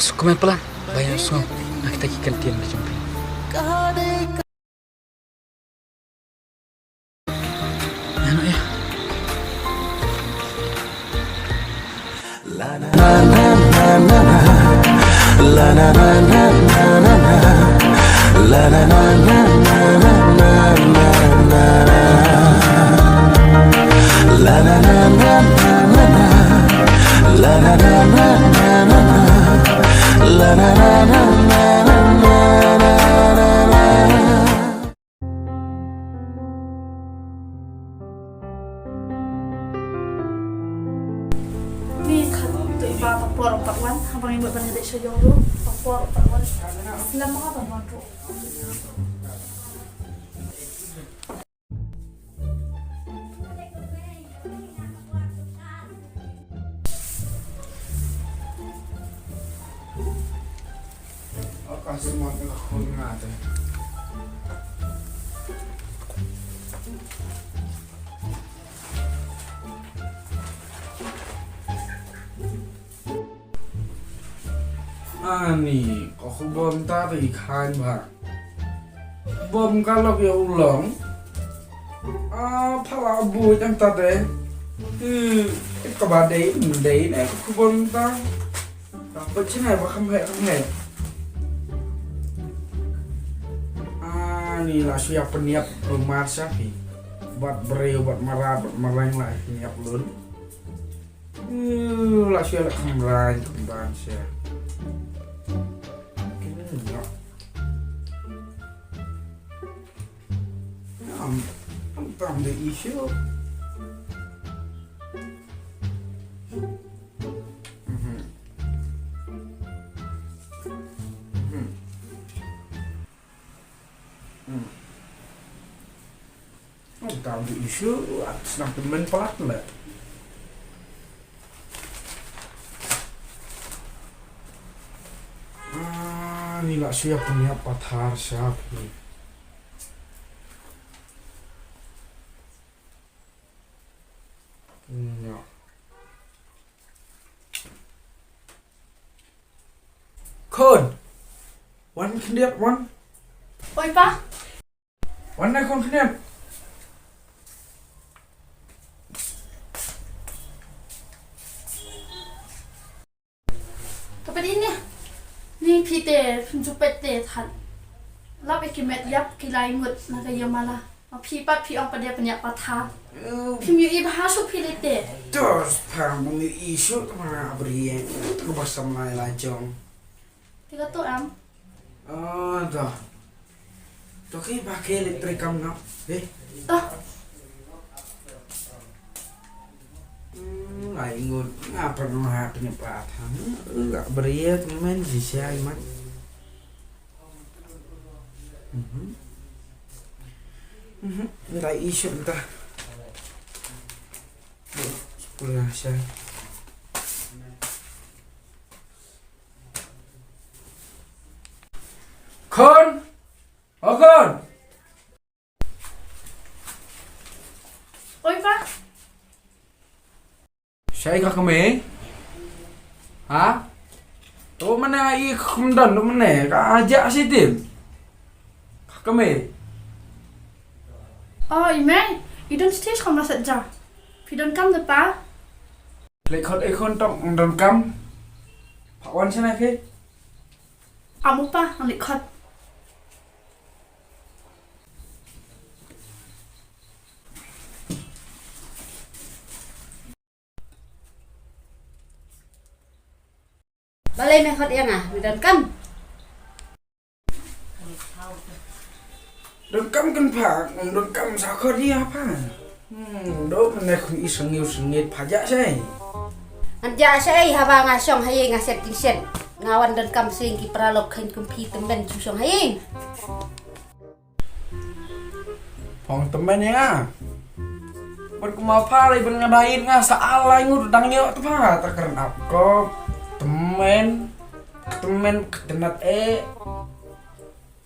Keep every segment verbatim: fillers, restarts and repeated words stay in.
Kumne palat ba ïa sngew na kita ki kyntien ka jong phi. Ïa noh ïa. Ni khat tu ba ta por pat wan, haba ngi mut ban ïa dei sha ïong ruh, ta por pat wan. Slam ma ban wan ruh. Ka smat ka khun nga te. Ani, ka khubor mynta te i khan bha. Bom ka lok ïa u long. Ah, phala bu jam ta te. Hmm, ka ba dei, dei ne ka khubor mynta. Ka pynchynai ba kham heh, kham heh. Ah, ni la shu ïa pynïap lumar sha phi. Bad briew, bad mrad, bad mreng la pynïap lun. Uh, la shu ïa la kham rain, kham ban sha. Kine ni. Am, am tam de issue. Mhm. Mhm. Hmm. Am tam de issue, at snap de men palat le. Ah, ni la shu ïa pynïap pathar sha phi. Nya. Khun. Wan khyndiat wan. Oi pa. Wan nai khun khyndiat. Ka peit ïa ni. Ni phi te, phim ju peit te than. Lap ïa ki met ïap ki lai ngut na ka ïa mala. Ma phi pat phi ong pat ïa pynïap pathar. Phim ïohi bha shuh phi lei te. Tos pha bym ïohi shuh ka ma bri. Ka ba samla la jong. Te ka to am. Ah, to. To ki ba ke electric kam ngap. Eh. To. Hmm, lai ngut nga pernah ha penyempat. Hmm, la beriat men si siai mat. Mhm. Mhm. Ni lai isu entah. Sepuluh siai. Khun! O khun! Oi pa. Shai ka kmie? Ha? To mane i khum don to mane ka aja sitim. Ka kmie. O i mei, i don stis kham la sat ja. Phi don kam de pa. Lek khot e khun tong ong don kam. Pha wan shana phi. Amu pa, ang lek khot. Balei me khot ïa nga, me don kam? Don kam kan pha, ngam don kam sa khot ïa pha. Hmm, do mane khun i sngewsngit pha ja sei. Ngan ja sei haba nga shong ha ïing nga set jingshet. Nga wan don kam sing ki paralok khein kum phi tymmen shu shong ha ïing. Phong tymmen ïa nga. Bad kumba pha lei ban nga dait nga sa alai ngut dang ïoh te pha ta kren ap kop. Tymmen. Tymmen ktenat e.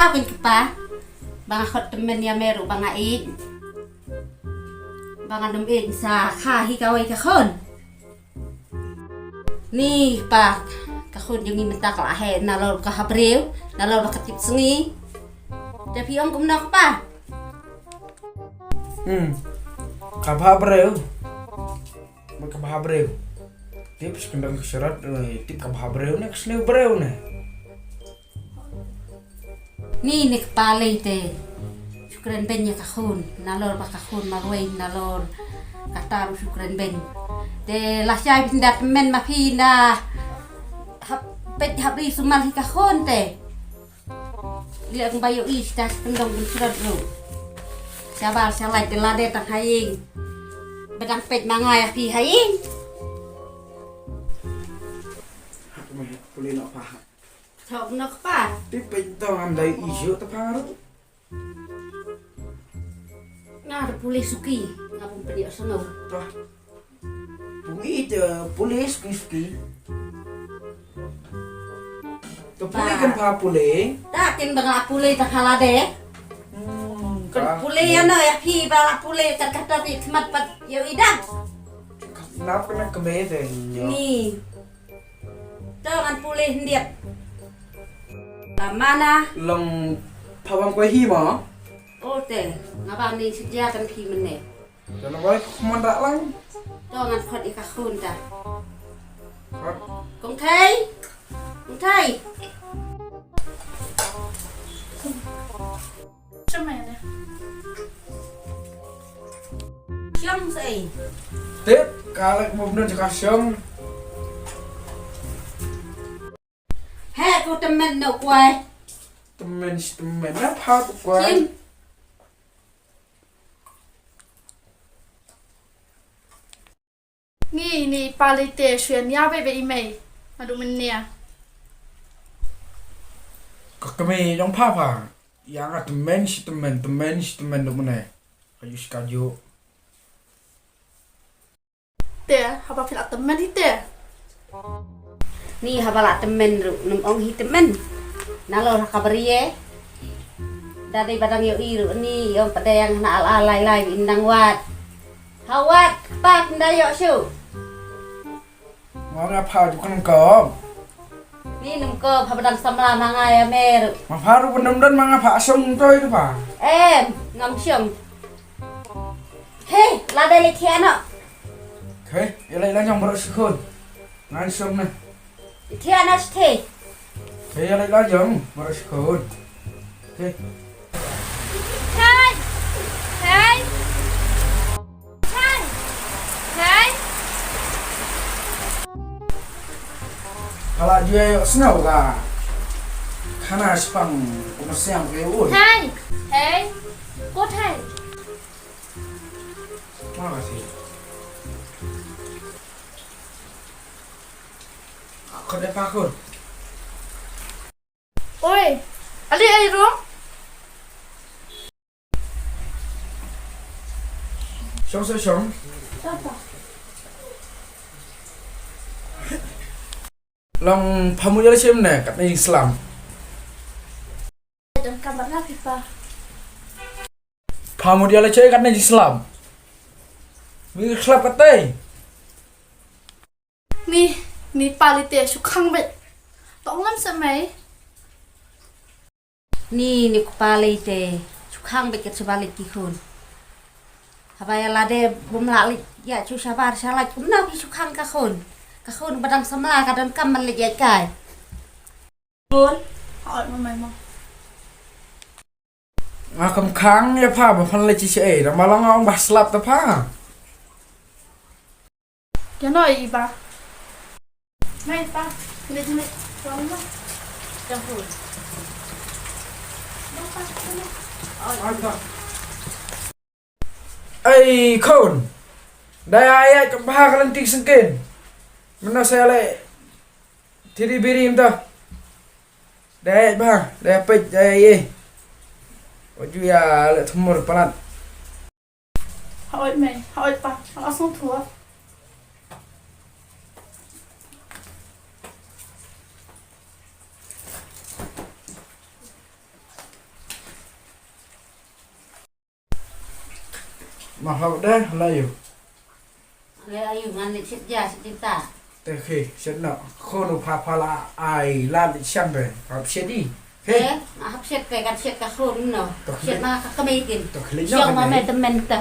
Ap kan kpa. Ba nga khot tymmen ïa me ruh ba nga ïeit. Ba nga dum ïeit sa kha hi kawei ka khun. Ni pa. Ka khun jong ngi mynta ka la heh nalor ka ha briew, nalor ka tip sngi. Te phi ong kumno kpa? Hmm. Ka bha briew. Mut ka bha briew. Tip skyndong ka syrot, eh, tip ka bha briew ne ka sniew briew ne. Ni ne kpa lei te. Shu kren beiñ ïa ka khun, nalor ba ka khun marwei, nalor kata ruh shu kren beiñ. Te lashai phi nda tymmen ma phi nda hap peit hap ri sumal hi ka khun te. Leh kumba ïohi kita skyndong ban syrot ruh. Shabar sha lait te lade tang ha ïing. Ba dang peit ma nga ïa phi ha ïing. Hap kumba pule noh pa hap. Thok noh pa. Te peit to ngam dei issue te pa ruh. Nga da pule suki, nga bym pynïoh sngew. Pah. Pule te pule suki suki. Te pule kan pha pule. Ta kin ba nga pule ta pha lade. Hmm, kan pule ïa no ïa phi ba la pule kan kata phi khmat pat ïa i dak. Nap kena kembe te nyo. Ni. To ngan pule hyndiat. Lamana. Long pha bam kwe hi mo. O te, nga bam ni sejia kan phi mene. Te na boi khmon rak lang. To ngan khot i ka khun ta. Khot. Kong Thei. Kong Thei. Shong sei. Tip, ka lek mo bnun jaka shong. He, ko tymmen no kwai. Tymmen shi tymmen na pha tu kwai. Kim. Ni, ni pali te shuan ya be be i mei. Adu menia. Ka kemei jong pha pha. Yang a tymmen shi tymmen, tymmen shi tymmen duk mene. Kaju shi kaju. Te, haba phi la tymmen hi te. Ni haba la tymmen ruh, num ong hi tymmen. Nalor ha ka brie. Da dei ba dang ïohi ruh ni, ïong pat dei ïa nga na al al lai lai, in dang wad. Ha wad, pat nda ïoh shu. Nga nga pha ju kan kop. Ni num kop, haba dang samla ma nga ïa mer. Ma pha ruh ban dum don ma nga pha shong toi tu pha. Em, ngam shong. Hei, la dei leit thiah noh. Hei, ïa leit la jong baroh shi khun. Ngan shong na. Thiah noh shi thei. Hei, ïa leit la jong baroh shi khun. Hei. Hei. Hei. Hei. Hei. Hala jua ïoh snow ka. Khana spang kumasiang ke ui. Hei. Hei. Ko thei. Mana ka si? Khot dei pa khun. Oi, ali ai rong. Shong sa shong. Apa? Long phamut ïa la shem ne katne jingslam. Don kamar na pipa. Phamut ïa la shem katne jingslam. Mi khlap katei. Ni, ni pali te shu khang bet. Tong lam sa mai. Ni, ni kpa lei te, shu khang beit kat shu ba leit ki khun. Haba ïa lade bym lah leit ïa shu shabar sha lait kumno ki shu khang ka khun. Ka khun ba dang samla ka don kam ban leit ïa kai. Khun. Hoi ma mai ma. Nga kam khang ïa pha ba phan leit sha ei, da ma long ong ba slap ta pha. Ïa no i ba. Mai pa, ni ni. Tuan ma. Dah pun. Ai khun. Dai ai ai ka bha ka lynti sengken. Mano sa le tiri biri mta. Dai ai bha, dai ai peit, dai ai. Waju ïa le thumur palat. Haoid mei, haoid pa, haoid song thua. Ma haoid deh, la yu. La yu, ngan ni sit ja, sit ta. Te khie, shet noh. Khun u pha pha la ai lad shem be. Hap shet i. Khie. Eh, hap shet be kan shet ka khun noh. To khie. Shet ma ka kmie kin. To khie noh. Shet ma me te men te.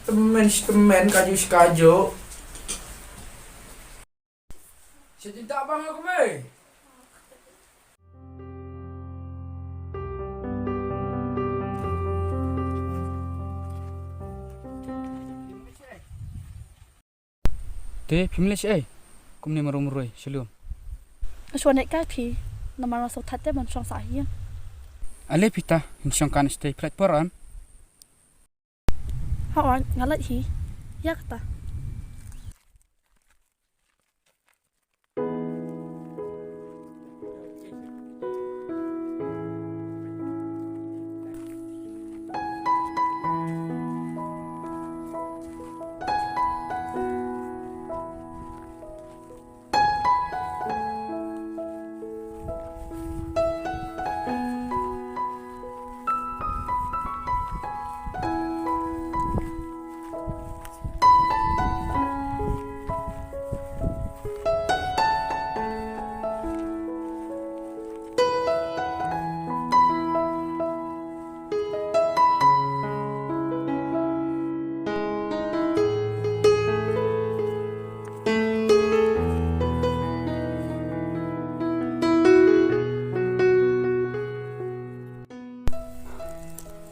Te men, te men ka ju ka ju. Shet i ta bang aku me. Te phim leh shaei? Kumne marum roi shalom. Shwa ne ka phi. Namar nga sngewthuh te ban shong sah hi. Ale phi ta, hin shong kan stay flat por an. Ha wan, nga lait hi. Ïa kata.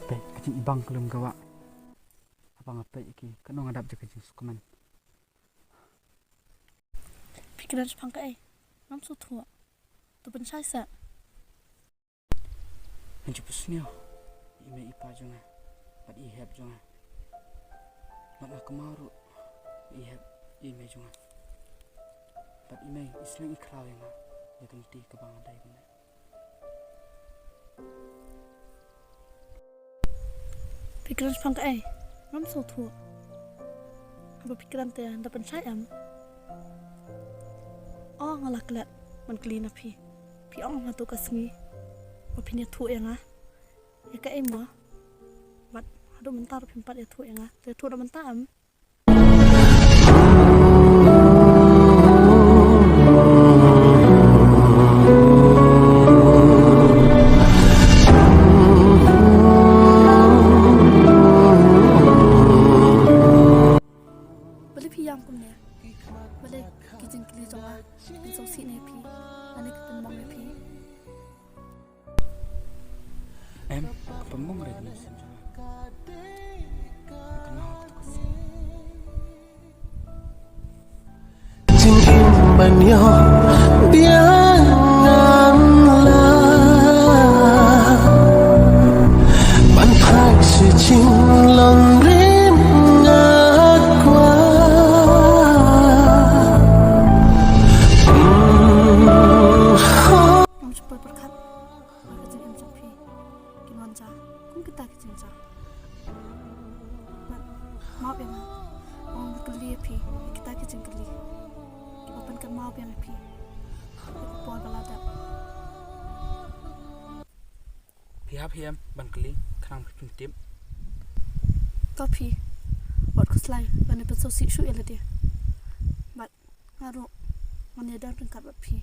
Peit, ka jingibang ka lum ka wah. Haba nga peit ïa ki, ka nong adap jaka jingsukmen. Phi kren shaphang kaei? Ngam sngewthuh. To pynshai sa. Ngan ju pynsngew ïa i mei i pa jong nga bad i hep jong nga. Bad nga kynmaw ruh ïa i hep ïa i mei jong nga. Bad i mei i sleng i khraw ïa nga ïa ka lynti kaba nga dei mynne. Phi kren shaphang kaei? Ngam sngewthuh. Haba phi kren te da pynshai em? O, nga la klet ban kylli na phi. Phi ong hato ka sngi ba phin ïathuh ïa nga ïa kaei mo? Bad haduh mynta ruh phim pat ïathuh ïa nga. To ïathuh da mynta em? Balei phi ïam kumne? Balei ki jingkylli jong nga ki pynsngewsih ne phi? Lane ki pynmong ne phi? Em, ka pynmong re ka mynsiem jong nga. Ka nang ka tu ka sien. Jingim ban ïoh biang ngan lah ban phai sha jinglong rim nga kwah. Hmm, ho. Ngam shu poi pyrkhat ba ka jingim jong phi kin wan ja kum kita ki jingjia. Bad map ïa nga, ong kylli ïa phi ïa kita ki jingkylli kiba pynkynmaw biang ïa phi ïa ka por ba la dep. Phi hap hi em ban kylli khnang ba phin tip? To phi, wat khuslai lane pynsngewsih shuh ïa lade. Bad nga ruh ngan ïadon ryngkat bad phi.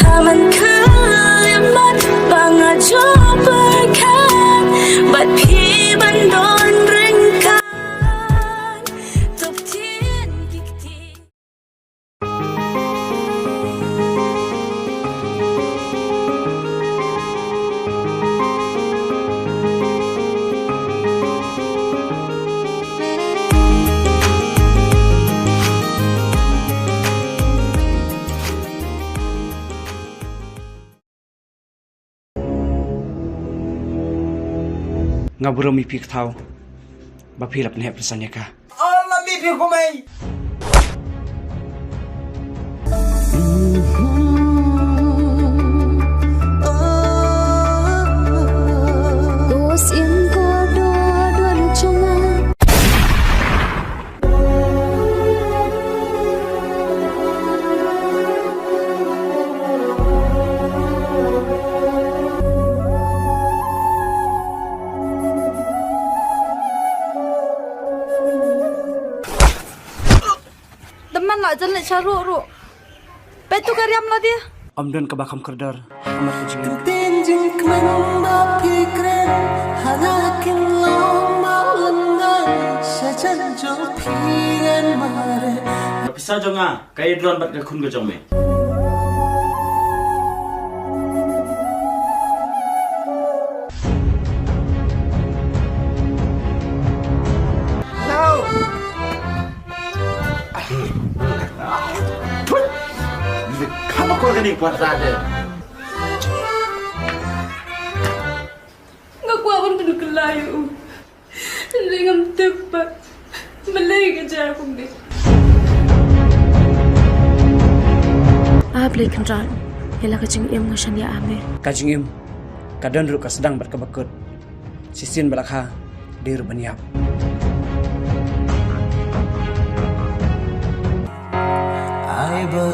Ha man khyllipmat ba nga ju pyrkhat bad phi ban don ryngkat to ktien ki kti. Nga burom ïa phi ka thaw ba phi la pynheh pynsan ïa ka. Allah mi phi kumai. La jan leit sha ruh ruh. Peit tu ka riam la dei. Ym don kaba kham kordor ha ka mat ka jingim. Ktien jingkmen ba phi kren ha la kin long ba lyngngai sha jan jong phi ngan mareh. Ka pisa jong nga ka ïadron bad ka khun ka jong me. Kham akor kane ka puan sa te. Nga kwah ban pynkylla ïa u. Hynrei ngam tip pat balei ka jia kumne. A Blei Kynrad, ïa la ka jingim nga shaniah ha me. Ka jingim ka don ruh ka sdang bad kaba kut. Shisien ba la kha dei ruh ban ïap. Ai ba